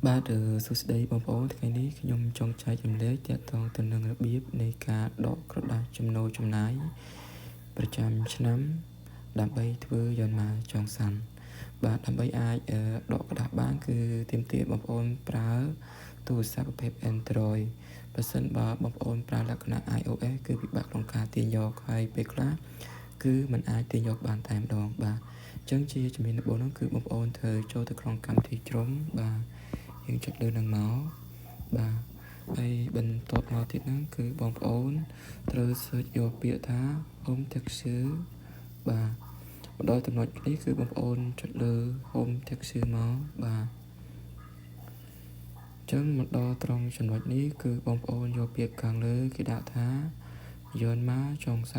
បាទសួស្តីបងប្អូនថ្ងៃនេះខ្ញុំចង់ចែករំលែកទាក់ទងទៅនឹងរបៀបនៃការដកក្រដាសចំណូលចំណាយប្រចាំឆ្នាំដើម្បីធ្វើ연말 정산បាទដើម្បីអាចដកក្រដាសបានគឺទាមទារបងប្អូនប្រើទូរស័ព្ទប្រភេទ Android បើសិនបើបងប្អូនប្រើលក្ខណៈ iOS គឺពិបាកក្នុងការទាញយកហើយពេលខ្លះគឺมันអាចទាញយកបានតែម្ដងបាទអញ្ចឹងជាជំហានដំបូងនោះគឺបងប្អូនត្រូវចូលទៅក្នុងកម្មវិធី Chrome បាទយើងចុចលើនឹងមកបាទហើយបន្ទាប់មកទៀតហ្នឹងគឺបងប្អូនត្រូវ search យកពាក្យថា Hometaxu បាទមកដល់ចំណុចនេះគឺបងប្អូនចុចលើ Hometaxu មកបាទចឹងមកដល់ត្រង់ចំណុចនេះគឺបងប្អូនយកពាក្យខាងលើគេដាក់ថា연말 정산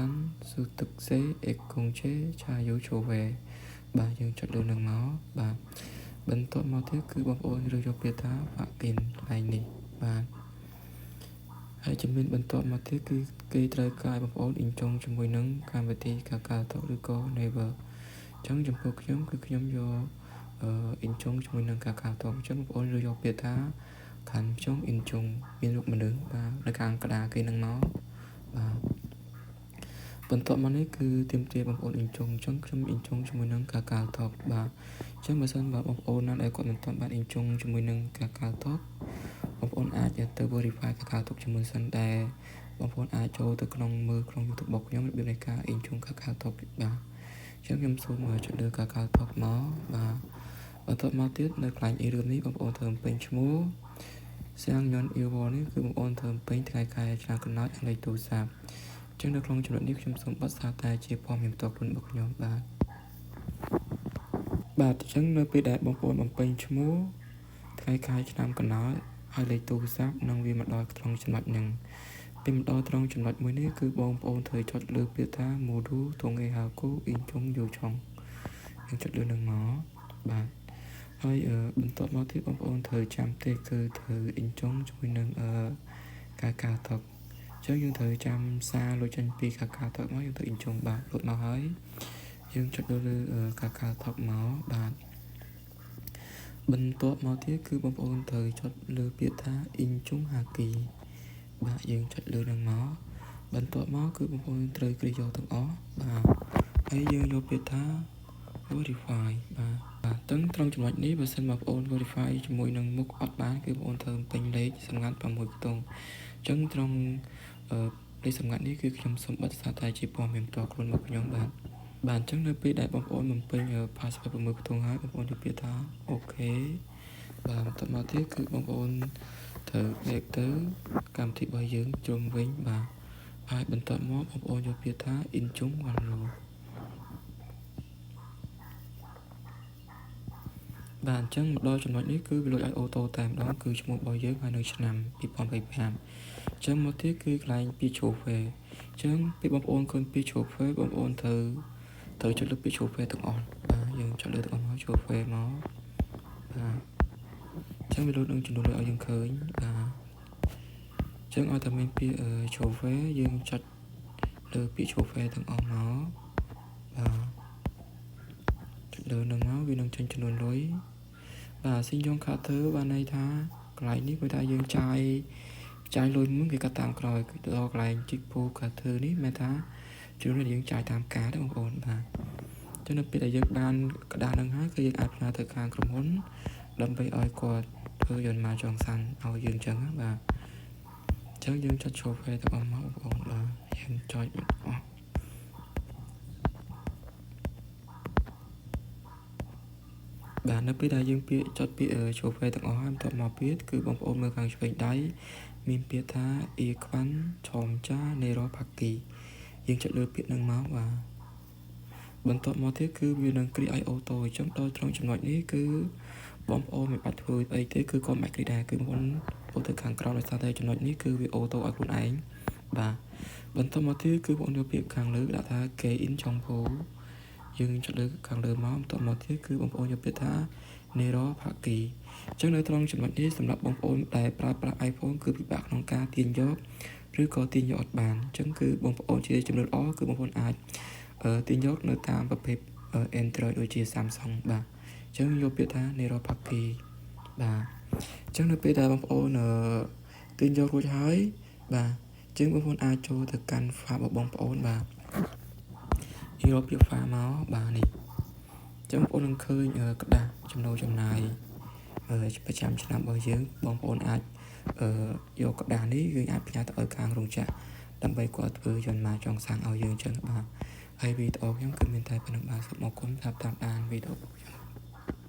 소득세액공제 자료조회បាទយើងចុចលើនឹងមកបាទបន្ទាប់មកទៀតគឺបងប្អូនរើសយកពាក្យថា확인កន្លែងនេះបាទហើយជំហានបន្ទាប់មកទៀតគឺគេត្រូវការបងប្អូន 인증 ជាមួយនឹងកម្មវិធី KakaoTalk ឬក៏ Naver អញ្ចឹងចំពោះខ្ញុំគឺខ្ញុំយក 인증 ជាមួយនឹង KakaoTalk អញ្ចឹងបងប្អូនរើសយកពាក្យថា간편 인증មានរូបមនុស្សបាទនៅខាងក្តារគេនឹងមកបាទបន្ទាប់មកនេះគឺទាមទារបងប្អូន 인증 អញ្ចឹងខ្ញុំ 인증 ជាមួយនឹង KakaoTalk បាទអញ្ចឹងបើសិនបើបងប្អូនណាដែលគាត់មិនទាន់បាន 인증 ជាមួយនឹង KakaoTalk បងប្អូនអាចទៅ verify KakaoTalk ជាមួយសិនដែរបងប្អូនអាចចូលទៅក្នុងមើលក្នុង YouTube របស់ខ្ញុំរបៀបនៃការ 인증 KakaoTalk បាទអញ្ចឹងខ្ញុំសូមចុចលើ KakaoTalk មកបាទបន្ទាប់មកទៀតនៅកន្លែង 이름 នេះបងប្អូនត្រូវបំពេញឈ្មោះ생년월일នេះគឺបងប្អូនត្រូវបំពេញថ្ងៃខែឆ្នាំកំណើតនិងលេខទូរស័ព្ទអញ្ចឹងនៅក្នុងចំណុចនេះខ្ញុំសូមបិទសារតែជាព័ត៌មានផ្ទាល់ខ្លួនរបស់ខ្ញុំបាទបាទអញ្ចឹងនៅពេលដែលបងប្អូនបំពេញឈ្មោះថ្ងៃខែឆ្នាំកំណើតហើយលេខទូរស័ព្ទនឹងវាមកដល់ត្រង់ចំណុចហ្នឹងពេលមកដល់ត្រង់ចំណុចមួយនេះគឺបងប្អូនត្រូវចុចលើពាក្យថា 모두 동의하고 인증 요청 យើងចុចលើនឹងមកបាទហើយបន្ទាប់មកទៀតបងប្អូនត្រូវចាំទេគឺត្រូវ 인증 ជាមួយនឹងអឺ KakaoTalk អញ្ចឹងយើងត្រូវចាំសារលុយចេញពី KakaoTalk មកយើងត្រូវ 인증 បាទលុតមកហើយយើងចុចលើ KakaoTalk មកបាទបន្ទាប់មកទៀតគឺបងប្អូនត្រូវចុចលើពាក្យថា 인증하기 បាទយើងចុចលើនឹងមកបន្ទាប់មកគឺបងប្អូនត្រូវគ្រីសយកទាំងអស់បាទហើយយើងយកពាក្យថា verify បាទបាទតឹងត្រង់ចំណុចនេះបើសិនបងប្អូន verify ជាមួយនឹងមុខអត់បានគឺបងប្អូនត្រូវពេញលេខសម្ងាត់6ខ្ទង់អញ្ចឹងត្រង់អឺលេខសម្ងាត់នេះគឺខ្ញុំសូមបិទសារតែជាព័ត៌មានផ្ទាល់ខ្លួនរបស់ខ្ញុំបាទបាទអញ្ចឹងនៅពេលដែលបងប្អូនបំពេញ password 6ខ្ទង់ហើយបងប្អូនយកពាក្យថា OK បាទបន្ទាប់មកទៀតគឺបងប្អូនត្រូវ back ទៅកម្មវិធីរបស់យើងជុំវិញបាទហើយបន្ទាប់មកបងប្អូនយកពាក្យថា 인증 완료 បាទអញ្ចឹងមកដល់ចំណុចនេះគឺវាលោតឲ្យ auto តែម្ដងគឺឈ្មោះរបស់យើងហើយនៅឆ្នាំ2025អញ្ចឹងមកទៀតគឺកន្លែងពី 조회 អញ្ចឹងពេលបងប្អូនឃើញពី 조회 បងប្អូនត្រូវត្រូវចុចលើពី 조회 ទាំងអស់បាទយើងចុចលើទាំងអស់មក 조회 មកបាទអញ្ចឹងវាលោតនឹងចំនួនលុយឲ្យយើងឃើញបាទអញ្ចឹងឲ្យតែមានពាក្យ 조회 យើងចុចលើពាក្យ 조회 ទាំងអស់មកបាទចុចលើនឹងមកវានឹងចេញចំនួនលុយបាទ신용카드បានន័យថាកន្លែងនេះគឺថាយើងចាយចាយលុយមុនគេកាត់តាមក្រោយគឺដល់កន្លែង직불카드នេះមានថាចំនួនដែលយើងចាយតាមកាតបងប្អូនបាទចឹងនៅពេលដែលយើងបានក្រដាសនឹងហើយគឺយើងអាចផ្ញើទៅខាងក្រុមហ៊ុនដើម្បីឲ្យគាត់ធ្វើ연말 정산ឲ្យយើងចឹងបាទអញ្ចឹងយើងចុច 조회 ទាំងអស់មកបងប្អូនបាទយើងចុចអស់បាទនៅពេលដែលយើងពាក្យចុចពាក្យ 조회 ទាំងអស់ហើយបន្ទាប់មកទៀតគឺបងប្អូនមើលខាងឆ្វេងដៃមានពាក្យថា이관 전자 내려받기យើងចុចលើពាក្យនឹងមកបាទបន្ទាប់មកទៀតគឺវានឹងគ្រីឲ្យ auto អញ្ចឹងដល់ត្រង់ចំណុចនេះគឺបងប្អូនមិនបាច់ធ្វើអីទេគឺគាត់មិនបាច់គ្រីដែរគឺបងប្អូនអូទៅខាងក្រោមដោយសារតែចំណុចនេះគឺវា auto ឲ្យខ្លួនឯងបាទបន្ទាប់មកទៀតគឺបងប្អូនយកពាក្យខាងលើដាក់ថា 개인정보 យើងចុចលើខាងលើមកបន្ទាប់មកទៀតគឺបងប្អូនយកពាក្យថា 내려받기 អញ្ចឹងនៅត្រង់ចំណុចនេះសម្រាប់បងប្អូនដែលប្រើប្រាស់ iPhone គឺពិបាកក្នុងការទាញយកឬក៏ទាញយកអត់បានអញ្ចឹងគឺបងប្អូនជាចំនួនល្អគឺបងប្អូនអាចទាញយកនៅតាមប្រភេទ Android ដូចជា Samsung បាទអញ្ចឹងយកពាក្យថា 내려받기 បាទអញ្ចឹងនៅពេលដែលបងប្អូនទាញយករួចហើយបាទអញ្ចឹងបងប្អូនអាចចូលទៅកាន់ file របស់បងប្អូនបាទយកពាក្យ file មកបាទនេះអញ្ចឹងបងប្អូននឹងឃើញក្រដាសចំណូលចំណាយប្រចាំឆ្នាំរបស់យើងបងប្អូនអាចយកក្រដាសនេះយើងអាចផ្ញើទៅឲ្យខាងរោងចក្រដើម្បីគាត់ធ្វើយន្តម៉ាចងសាំងឲ្យយើងអញ្ចឹងបាទហើយវីដេអូខ្ញុំគឺមានតែប៉ុណ្ណឹងបាទសូមអរគុណសម្រាប់តាមដានវីដេអូរបស់ខ្ញុំបាទ។